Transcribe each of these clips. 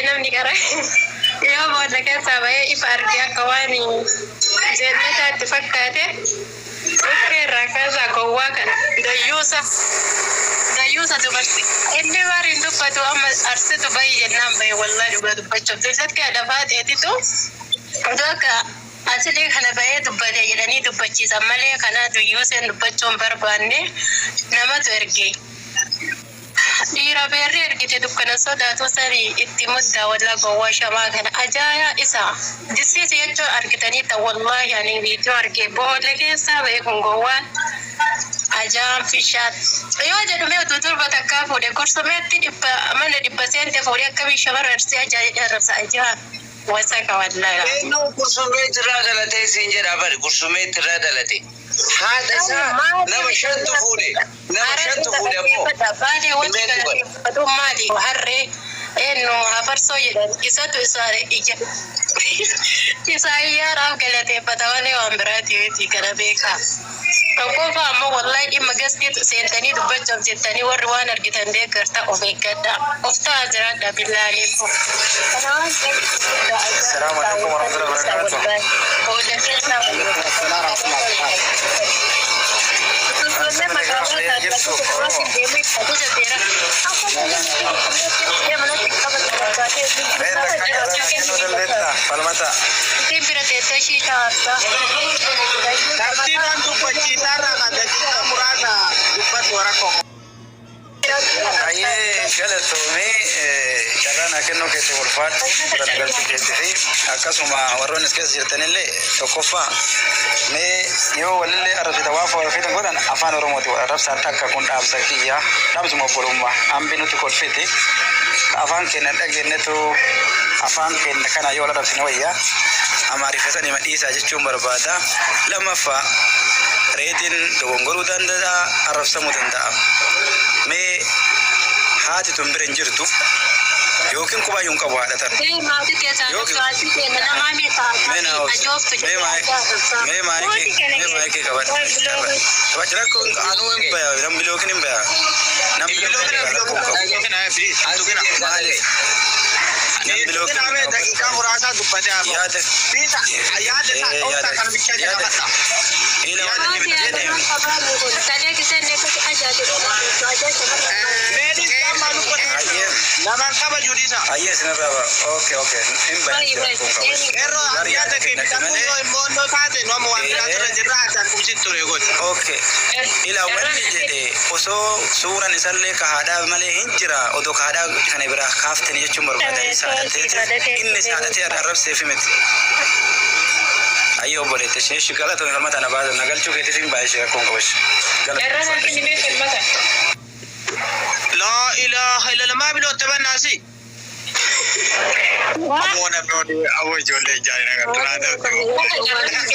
Namni qara yoo boolla keessaa bahee ifa arge akka waan jannataatti fakkaate dhukkee irraa kaasaa gowwaa kana dayyuusa dayyuusa dubarti inni bariin dubbatu amma arsitu bahi jennaan bahe. Wallaahi, dhugaa dubbachuuf dullatti haadha faaxeetitu odoo akka asilee kana bahee dubbate jedhanii dubbachiisan malee kana dayyuuseen dubbachuun barbaanne namatu erge. Dhiira beerri ergite dukkana sodaatu sanii itti muddaa. Wallaa, gowwaa shamaa kana ajaayaa isa disiisi jechuun argitanii ta. Wallaahi, ani viidiyoo arge boolla keessaa ba'e. Kun gowwaan ajaan fishaat yoo jedhume utuu durba takkaa fuudhe gursumeetti 100 mana 100 seente fuudhe akkamii shamarra arsii ajaa arrabsa ajaa wasaka, wallaahi. Eenyu gursumee irraa dhalatee siin jedha bari, gursumee irraa dhalate. Haadha isaa nama shantu fuudhe. Nama shantu fuudhe ammoo. Baalee wanti Hin beeku. Galateeffatu maali? Harree eenyu hafarsoo jedhan isatu isa ija isaa iyyaadhaaf galateeffata malee waan biraati miti, kana beekaa. Tokkoffaa ammoo, wallahi, dhimma gastii seentanii dubbachuuf jettanii warri waan argitan deeggarta, of eeggadha. Of ta'aa jiraadha, billaaleeku. Kana waan ta'eef. السلام عليكم ورحمة الله وبركاته. Boolla keessaa. Ijoollee magaalaa jirtu Oromoo. Mee takka carraa kennuu dandeettaa? Falmata. Ittiin bira teessee shiishaa haastaa. Tartiibaan dubbachiisaarraa kan daqiiqaa muraasa dubbatu rakkoo. Ayyee, galatoomee, carraa naa kennuu keetti ulfaadhu, kana galchuu keetti fi akkasuma warroonni as keessa jirtanillee. Tokkoffaa, mee yoo walillee arrabsita waan foorfitan godhan afaan Oromooti wal arrabsaa. Takka kun dhaamsa kiyya, dhaamsuma obbolummaa. Hambi nuti kolfiti afaan keenya dhageenyetu afaan keenya kana yoo wal arrabsine wayya, amaariffatan hima dhiisaa jechuun barbaada. Lammaffaa, reetiin dogongoruu danda'a, arrabsamuu danda'a. Mee haati tun bira hin jirtu yookiin qubaayyuu hin qabu haadha tan. Maatii keessaa maatii keenya namaa meeqa Mee naa obsi. ajooftu. Mee maayikii, mee maayikii, mee maayikii qabadhu. Qabadhu, rakkoon anuu hin baya, nam bilookin hin baya. Nam bilookin rakkoo hin qabu. Maaliif? Nam bilookin Daqiiqaa muraasa dubbatee haa yaada yaada isaa yaada dhooftaa kan bichaa yaada gaafadha. ila waan inni jedhe. Kalee kiseen Ayyee. Namaan kabaju dhiisa. Ayyee, isinirraa ba. Okay, hin baya, rakkoo hin qabu. Qeerroo, Gar yaada yaada kee kennate bitatu malee. yoo immoo onnoo taate nu amma waan biraa irra jirra, ati akkumsitti ture godhi. Okay. Ila wanni jedhe osoo suuraan isallee ka haadhaa malee hin jira, odoo ka haadhaa kana biraa kaaftanii jechuun barbaadanii saadhateeti inni saadhatee arrabseefi miti. Ayyee, obboleetti ishee ishii galatoon falmata na baasa na galchuu keetiif hin baay'ee ishee rakkoon qabu ishee. Carraa naa kenni mee, falmata. لا إله إلا الله, maa bilootte bannaasi. Aboo, namni aboo ijoollee ijaanii nagartu naa ta'u.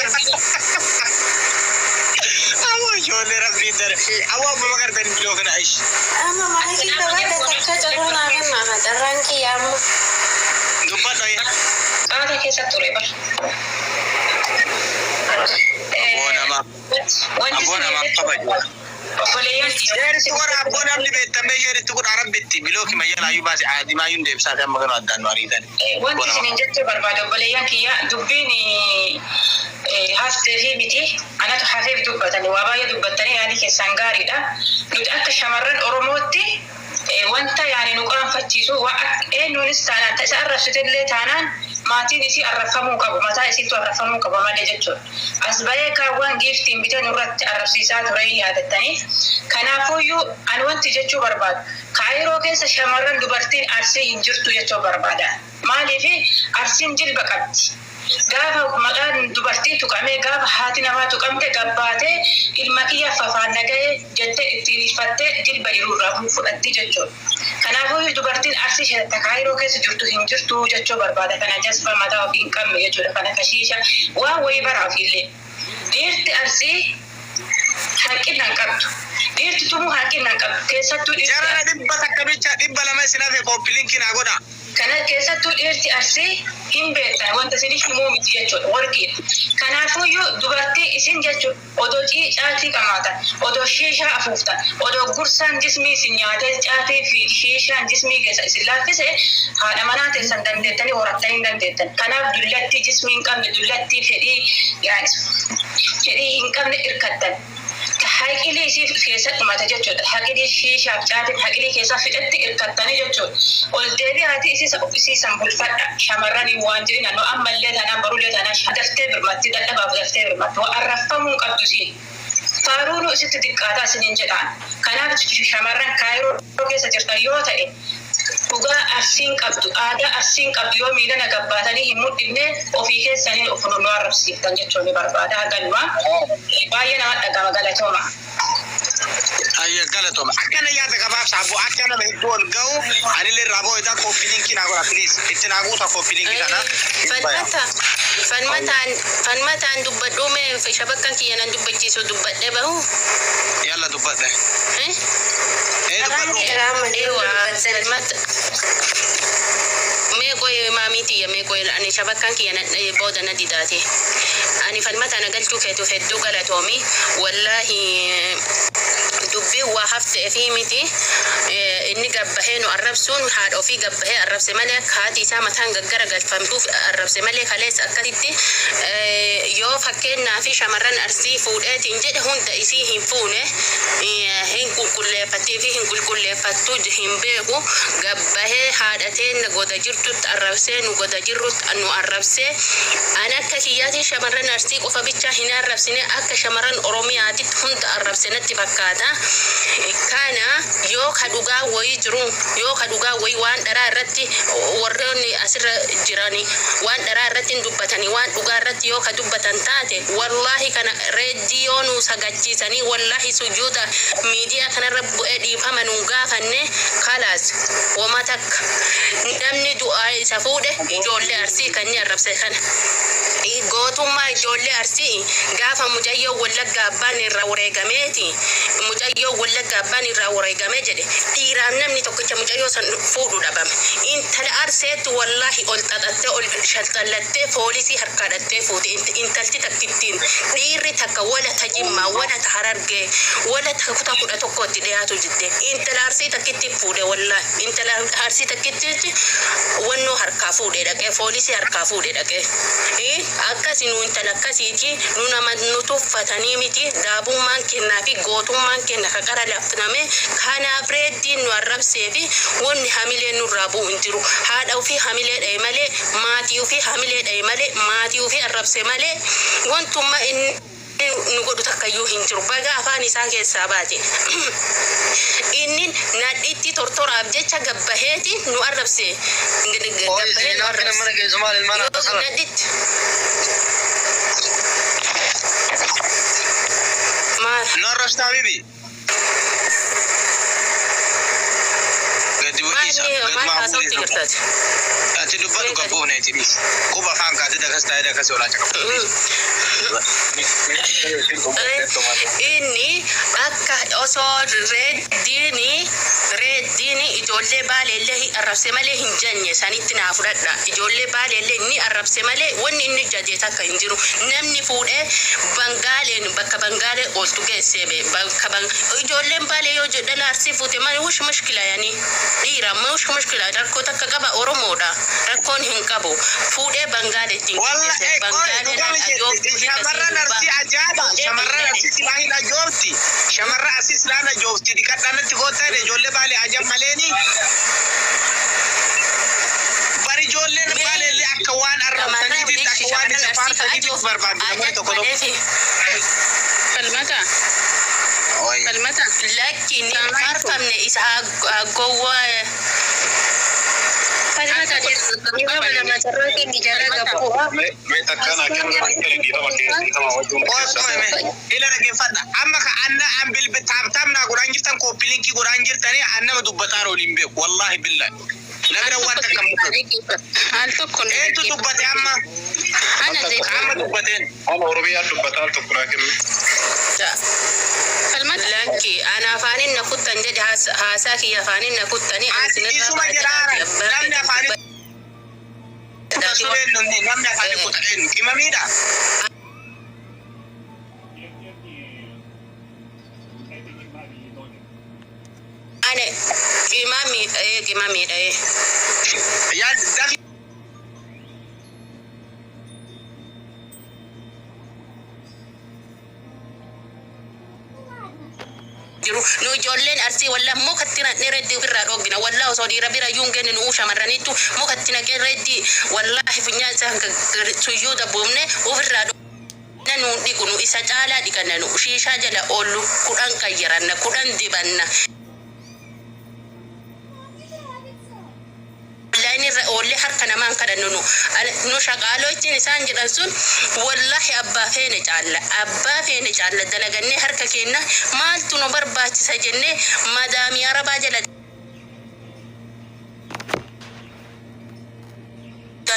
Aboo, ijoollee rabbiin dare. Aboo, amma magartanii biloo kana ishi. Amma maayikii qabadha, takka carraa naa kenna, carraan kiyya amma. Dubbadha yaa. Qaata keessa ture bar. Aboo nama Wanti aboo namaaf kabaju. Obboleeyyan. Sheeritti godha, abboo, namni beektamee sheeritti godha rabbitti biloo kima jalaayyuu baase aadimaayyuu deebisaa fi amma kanuu addaan nu ariitan. Wanti isinin jechuu barbaadu, obboleeyyan kiyya, dubbiin haftee fi miti anatu hafeef dubbatanii waa baay'ee dubbattanii yaadi keessaan gaariidha. Nuti akka shamarran Oromootti wanta yaani nu qaanfachiisu eenyuunis taanaan ta isa arrabsitellee taanaan maatiin isii arrabfamuu qabu, mataa isiitu arrabfamuu qaba malee jechuudha. As bahee kaawwan giiftiin bitee nurratti arrabsiisaa ture yaadattanii. Kanaafuyyuu ani wanti jechuu barbaadu, Kaayiroo keessa shamarran dubartiin Arsii hin jirtu jechuu barbaada. Maaliif? Arsiin jilba qabdi. Gaafa maqaan dubartii tuqamee, gaafa haati namaa tuqamte, gabbaatee ilma kiyya fafaan nagahee jettee ittiin iffattee jilba jiru irraa fudhatti jechuudha. Kanaafuu dubartiin Arsii ta Kaayiroo keessa jirtu hin jirtu jechuu barbaada. Kana jasba mataa ofii hin qabne jechuudha. Kana kashiisha waan wayii bara ofiillee. Dhiirti Arsii hanqina hin qabdu. Dhiirti tumuu hanqina hin qabdu. Keessattuu dhiirti Jarana 100 bicha 200 isin hafe, copy link naa godha. Kana keessattuu dhiirti Arsii hin beektan, wanta isin himuu miti jechuudha, warqiidha. Kanaafuyyuu dubartii isin jechuudha, odoo caatii qamaatan, odoo shiishaa afuuftan, odoo gursaan jismii isin nyaatee, caatii fi shiishaan jismii keessa isin laaffise, haadha manaa teessan dandeettanii horattanii hin dandeettan. Kanaaf dullattii jismii hin qabne, dullattii fedhii, yaani fedhii hin qabne irkattan. Haqilii isii keessa dhumate jechuudha. Haqilii shiishaaf caatiin haqilii keessaa fixetti irkattanii jechuudha. Ol deebi'aatii isii san bulfadha. Shamarranii waan jedhin nu ammallee taanaan, barullee taanaan, daftee birmatti, dadhabaaf daftee birmatti. Waa arraffamuu hin qabdu isiin. Faaruunuu isitti xiqqaataa isiniin jedhaan. Kanaaf shamarran Kaayiroo keessa jirtan yoo ta'e, dhugaa Arsiin qabdu, aadaa Arsiin qabdu yoo miila na gabbaatanii hin mul'ifne, ofii keessanii of nu arrabsiiftan jechuun ni barbaada. Haganuma baay'ee nama dhagama, galatooma. Ayya, galatoma. Akkana yaada gabaabsa abbo, akka nama hedduu ol ga'u anillee irraa booda copy link naa godha, please. Itti naa guuta copy link kana. Falmata, falmataan, falmataan dubbadhuu mee, shabakkan kiyya nan dubbachiisu, dubbadhee bahu. Yalla, dubbadhe. Eh? Ee, dubbadhu. Ewa, falmata. Mee qoy, maamii tiyya, mee qoy, ani shabakkan kiyya na booda na didaate. Ani falmata na galchuu keetuuf hedduu galatoomi. Wallaahi, dubbiin waa haftee fi miti. Inni gabbahee nu arrabsuun haadha ofii gabbahee arrabse malee, akka haati isaa mataan gaggara galfamtuuf arrabse malee, kaleessa akkasitti yoo fakkeenyaa fi shamarran Arsii fuudheetiin jedhe, hunda isii hin fuune, hin qulqulleeffattii fi hin qulqulleeffattu hin beeku. Gabbahee haadha teenna goda jirtutti arrabsee, nu goda jirrutti nu arrabsee. An akka kiyyaatiin shamarran Arsii qofa bichaa hin arrabsine, akka shamarran Oromiyaatitti hunda arrabse natti fakkaata. Kana yoo ka dhugaa wayii jiru, yoo ka dhugaa wayii, waan dharaa irratti warroonni asirra jirani waan dharaa irratti hin dubbatanii, waan dhugaa irratti yoo ka dubbatan taate, wallaahi kana reeddii yoo nu sagachiisanii, wallaahi sujuuda miidiyaa kanarra bu'ee dhiifama nun gaafanne, kalaas, wama takka namni du'aa isa fuudhe ijoollee Arsii kan inni arrabse kana. Gootummaa ijoollee Arsii, gaafa mucayyoo Wallagga abbaan irraa wareegameeti, mucayyoo Wallagga abbaan irraa wareegamee jedhe, dhiiraaf namni tokkicha mucayyoo san fuudhu dhabame. Intala Arseetti wallaahi ol xaxattee, ol shalxallattee, poolisii harkaa dhattee fuute. Intalti takkittiin dhiirri takka, wala ta Jimmaa, wala ta Harargee, wala ta kutaa 11tti dhiyaatu jette, intala Arsii takkitti fuudhe. Wallaahi, intala Arsii takkittitti wannoo harkaa fuudhe dhaqee, poolisii harkaa fuudhe dhaqee. Akkasi nu intala akkasiiti, nu nama nu tuffatanii miti. Daabummaan kennaa fi gootummaan kenna ka qara lafname. Kanaaf reeddiin nu arrabsee fi wanni hamileen nurraa bu'u hin jiru. Haadha ofii hamilee dha'e malee, maatii ofii hamilee dha'e malee, maatii ofii arrabse malee, wantummaa inni nu godhu takkayyuu hin jiru. Baga afaan isaa keessaa baate. Inni nadhitti tortoraaf jecha gabbaheeti nu arrabse, gabbahee nu arrabse. Yoo nadhitti maal? Nu arrabsitaa bibi. Gadi bu'iisa. Maal Gadi maal maa haasawutti bu'iisa. jirtaati? Ati dubbadhu, gabbuufneeti dhiisi. Quba afaan kaatee dakas taa'ee dakas olaa caqabtu. Inni akka osoo reeddiini ijoollee Baaleellee arrabse malee hin janye sanitti naa fudhadha. Ijoollee Baaleellee ni arrabse malee wanni inni jaje takka hin jiru. Namni fuudhee Bangaaleen, bakka Bangaalee ooltu geessee be bakka ijoolleen Baalee yoo jedhan Arsii fuute maali wush mushkila yani dhiira mush mushkila rakkoo takka qaba? Oromoodha, rakkoon hin qabu. Fuudhee Bangaaleetti Walla geesse. qoy Bangaaleen dhugama ajooftuu jette. fi Shamarran Arsii ajaa'iba. Shamarran Arsii silaa hin ajoofti. Shamarran Arsii silaan ajoofti. Dhiqadhaa natti goota, ijoollee Baalee ajab maleeni. Bari ijoolleen Baalee illee akka waan arrabsaniititti, akka waan isa faarsaniititti barbaadu namoonni tokko tokko. Falmata. Falmata. Lakki, inni faarfamne isa haa gowwaa. Falmata. Dhiifama, nama carraa kenni, jarra gabbu'a. Mee takkaan haa kennu, dhiifama keessa, dhiifama wajjin keessa. Ila dhaggeeffadha. Amma ka anna an bilbi tap tap naa godhaan jirtan, copy link godhaan jirtanii, an nama dubbataa waliin beeku. Wallaahi billahi. Namni waan takka muka. Al tokko nu Eentu dubbate amma? Ana zeetu. Amma dubbateen. Ana Oromiyaa dubbataa, al tokko naa kennu. Falmata. Lakki, ana afaanin na kuttan jedhe, haasaa kiyya afaanin na kuttanii ani Ati sinirraa isuma jedhaara. baay'ee Namni afaanii Arrabsuun eenyu namni afaan kutan eenyu qimamiidha. Ane qimamiidha qimamiidha. Yaa dafi jiru nu ijoolleen Arsii walla mukatti naqnee reeddii ofirraa dhoogina. Walla osoo dhiira bira iyyuu hin genne nu shamarraniittu mukatti naqee reeddii wallaahi funyaan isaa suyyuuda buufne ofirraa dhoogina. Nu dhiqu, nu isa caalaa dhiqanna. Nu shiishaa jala oollu 10 qayyaranna, 10 dibanna. Online irra oollee harka namaan kadhannu. Nu shaqaaloo ittiin isaan jedhan sun, wallahi abbaa feene caalla, abbaa feene caalla. Dalagannee harka keenna maaltu nu barbaachisa jennee madaamii arabaa jala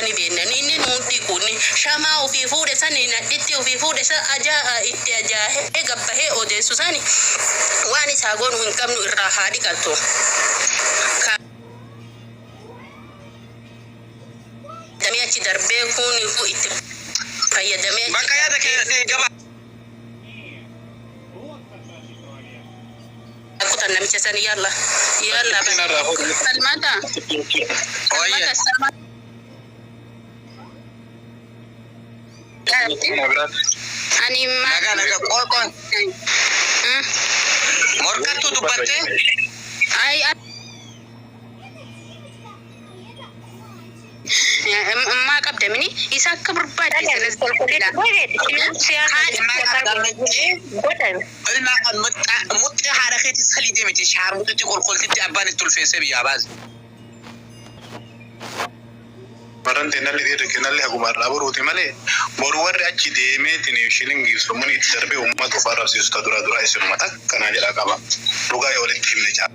ni beekna. Inni nuun dhiqu, inni shamaa ofii fuudhe sani, nadhitti ofii fuudhe sa ajaa itti ajaahee gabbahee odeessu sani waan isaa goonu hin qabnu. Irraa haa dhiqatu. Damee achi darbee kun itti fayyadamee achi Bakka yaada kee gaba. Kutan namicha sani. Yalla yalla. Falmata. Ooyye. Falmata. Ani Nagaa nagaa qoy qoy. Morkattu dubbattee. Ay, maa qabdamini isa akka barbaade. Ilma muxxee haadha keetii salii deemiti shaarmuxitti kolkoltitti abbaan itti ulfeessee biyyaa baase. Baran teenallee dhiirri kennallee haguma irraa boruuti malee boru warri achi deemeetiin shilingiif summuni itti darbee uummata of arrabsiisu ta dura dura isinuma takkanaa jedha qaba. Dhugaa yoo walitti himne caa.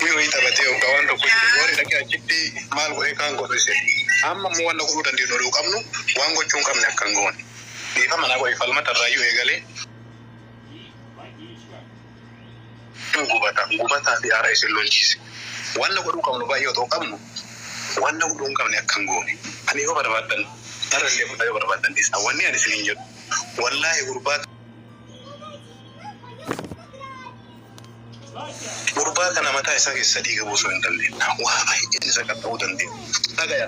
Mi wayii taphatee hoggaa waan tokko jedhe warri dhaqee achitti maal godhee kaan godhu isin. Amma immoo waan godhuu dandeenyu oduu qabnu waan gochuu hin qabne akka hin goone. Dhiifama naa godhe, falmata irraayyuu eegalee. Gubata gubataa fi aara isin lolchiise. Waan godhuu qabnu baay'ee otoo qabnu waan godhuu hin qabne akka hin goone. Ani yoo barbaaddan narra illee fudhaa, yoo barbaaddan dhiisaa. Wanni ani isin hin jedhu, wallaahi gurbaa kana mataa isaa keessa dhiiga buusuu hin dandeenya. Waa baay'een isa qaqqabuu dandeenya. Dhagaya.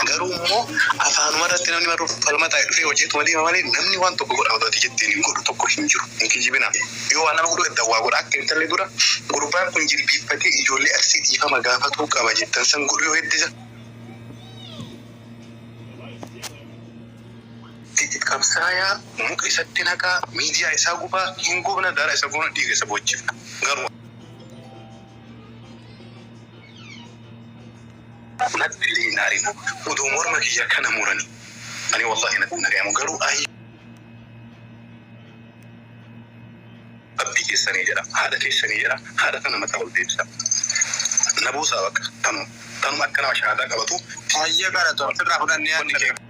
Garuu immoo afaanuma irratti namni maruu falmataa dhufee hojjetuma deema malee namni waan tokko godha otoo ati jetteen hin godhu tokko hin jiru. Hin kijibina. Yoo waan nama godhu edda waa godha. Akka intalli dura gurbaan kun jilbiiffatee ijoollee Arsii dhiifama gaafatuu qaba jettan san godhu yoo heddisa. Qabsaayaa muka isatti naqaa, miidiyaa isaa gubaa hin gubna, dara isa gubna, dhiiga isa boochifna. Garuu natti illee hin aarina. Oduu morma kiyya kana murani. Ani wallahi natti hin dhagayamu. Garuu ayyi abbii keessanii jedha, haadha keessanii jedha, haadha tana mataa ol deebisa. Na buusaa bakka tanuma. Tanuma akka nama shahaadaa qabatu. Hayyee, gara sirraa fudhannee. Wanni kee